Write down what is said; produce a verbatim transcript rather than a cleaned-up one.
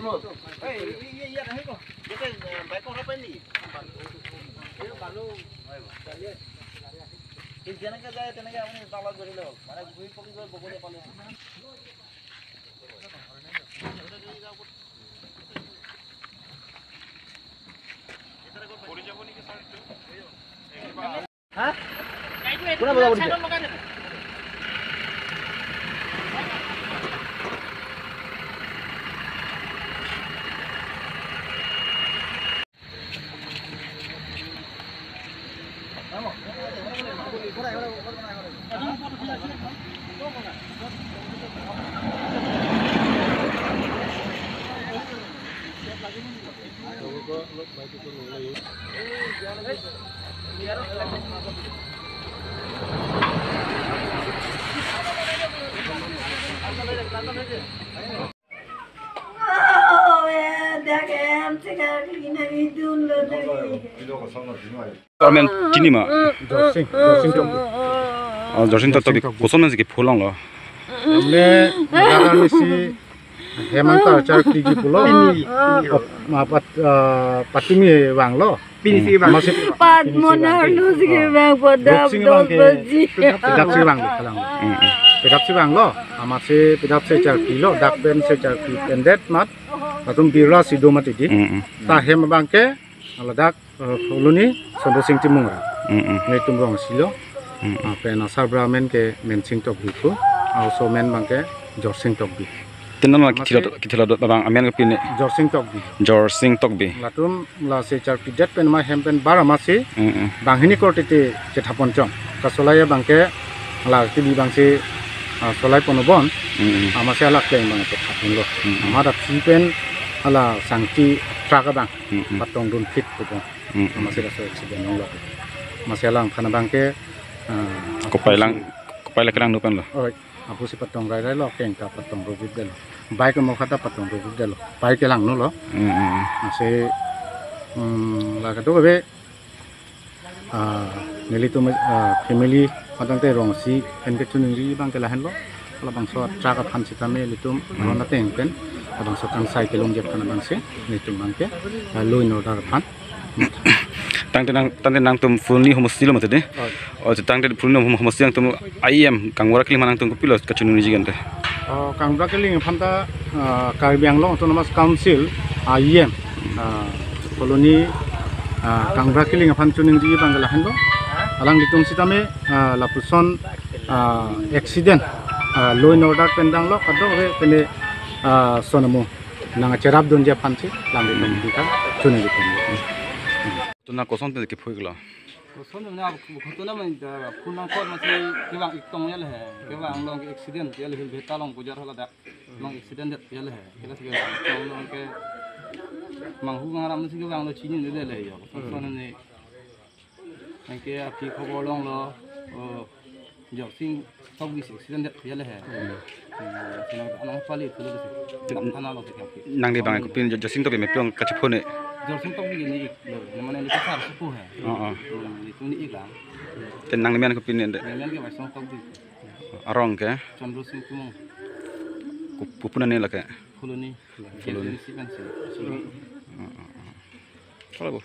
এই, এই, এই, ইয়াত আহিব। ইয়াতে, এ, বাইকৰ পৰা পায় নেকি? এই বালু। হয়, হয়। এই যেনেকে যায়, তেনেকে আপুনি তালাত ধৰি লওক। মানে, ঘূৰি পকি গৈ বগলী পালে। পৰি যাব নেকি ছাৰ এইটো? হা? কোনে বজাব দিছে? Government chini ma? Jorsing, Jorsing Tokbi. Oh, Jorsing Tokbi. Jorsing Tokbi. Koson si kepholong lo. Mane, dagar misi, hem angta charkli ji pulo. Pini, pini. Oh, ma pat, ah, patumi vanglo. Pini si vang. Amatsi pini si vang. Padmon arlo si kevang pada Jorsing dos vang ke baji. Pedap si vanglo, kalang. Hmm, hmm. Pedap si vanglo. Amatsi pedap si charklilo. Dak pen si charkli pendet mat. Latum birla si do mati di. Hmm, hmm. Ta hem abang ke, ladak, eh, Phuloni Chandra Sing Timung ra. Hmm, hmm. Nelitum rong silo. Hmm, hmm. Ah, pen asarbura amen ke Mensing Tokbi pu. Aoso amen abang ke Jorsing Tokbi. Te non ma amatsi kithilo, kithilo do abang amen ke pine. Jorsing Tokbi. Jorsing Tokbi. Latum la si charklidet pen ma hem pen bar amatsi. Hmm, hmm. Banghini korte te chetha ponchong. Kasolai abang ke la T V abang si, ah, solai ponbom. Hmm, hmm. Amatsi alak kleng abang chetha ponlo. Hmm, hmm. Amat dak si pen hala sangti truck abang. Hmm, hmm. Patong dun phit pupo. Hmm, hmm. Amatsi laso accident longlo. Amatsi alangphan abang ke, ah, kopai lang, kopai lang kelang do pen lo. Oh, aphu si patong rai rai lo, keng ta patong rojit detlo. Bike mo khata patong rojit detlo. Bike kelang no lo. Hmm, hmm. Amatsi, hmm, la kado be, ah, nelitum, ah, family matang te rong si, en ke chuningri abang ke lahenlo. Labangso truck aphan sitame nelitum, hmm, ron ateng pen. Labangso kangsai kelong jep kana abang si, nelitum abang ke, ah, law and order aphan. Tangte nang, tangte nangtum Phuloni homosti lo mati de. Oh. Oh, tangte Phuloni hom-, homosti nangtum I E M, Kangbura Killing aphan nangtum kopilo kachiningriji kan te? Oh, Kangbura Killing aphan ta, ah, Karbi Anglong Autonomous Council, I E M, ah, Phuloni, ah, Kangbura Killing aphan chiningri abang ke lahenlo. Alanglitum sitame, ah, lapuson, ah, accident, ah, law and order pen danglo, kado be pene, ah, sonamo nangcherap dunji aphan si, alanglitum, hmm, bika chiningri pen. Tuna koson te kephui klo? Koson na, koson na man, da, phun nangkot amatsi kevang ik tong ya le he. Kevang along ke accident ya le, Hilbheta along bojar hala dak. Along accident det ya le he. Kila si kevang ik tong along ke manghu mangram si kevang lo chinine le le yo. Koson ne. Anke aphi khobor longlo. Oh, Jorsing Tokbi si accident det ya le he. Hmm. Hmm, sina anang pali pulo si. Thana lo si kang. Nangli abang kopine, Jo-, Jorsing Tokbi me pi-ong kachiphone? Jorsing Tokbi ne ik lo, ne mane ne kasar suku he. Oh, oh. Hmm, itu ne ik lang. Te nangli men kopine de? Ne men ke Waisong Tokbi. Arong ke? Chandra Sing Timung. Ku-, pu-, puna ne lake? Phuloni. Phuloni. Phuloni si kan si. Oh, oh, oh. Kalau bu?